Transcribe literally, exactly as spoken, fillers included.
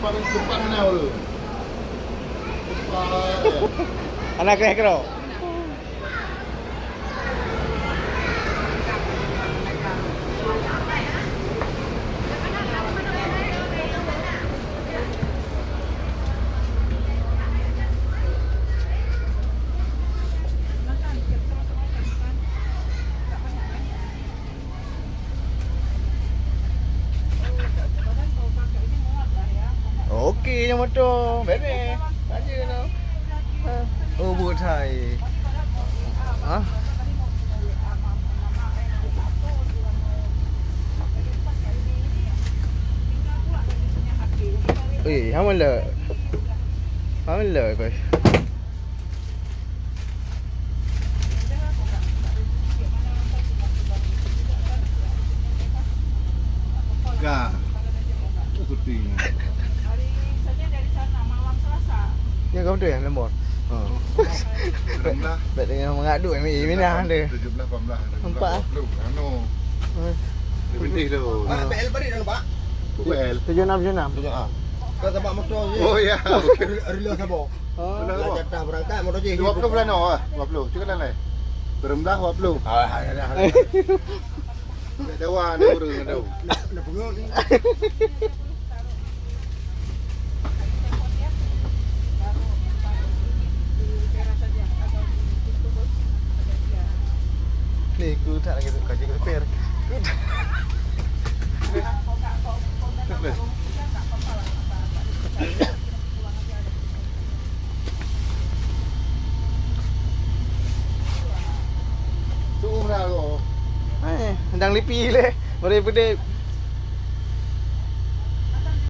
Paling cepat menang tu. Cepat. Anak kena kena. Okey, nyang moto. Bebe. Aja tu. Ha. Oh, buet hai. Ha? Eh, hang malak. Hang malak, guys. Ka. Syuting. Ya, kamu tu ya, nombor. Ha. Enam belas. Baik dengan mengadu, eh, Minah tu. Tujuh belas, lapan belas. Nampak, ah? Dua puluh, anu. Ha. Lebih tu. Ah, B L balik dah, Pak. Bukan L. Tujuh enam, tujuh enam. Tujuh, ah. Kau sama motor je. Oh, ya. Okey. Rela sabar. Oh. Lah jatah berangkat motor je. Dua puluh lah, no, ah. Dua puluh. Cakap dah lain. Berembelah dua puluh. Ah, dah, dah, dah. Nak dawa, nak urus, nak dawa. Nak, nak pungut. Ni, ku tak lagi tu, kau jaga setir. Ku tak. Tu umrah kau. Eh, dang lipi leh. Boleh peudeh.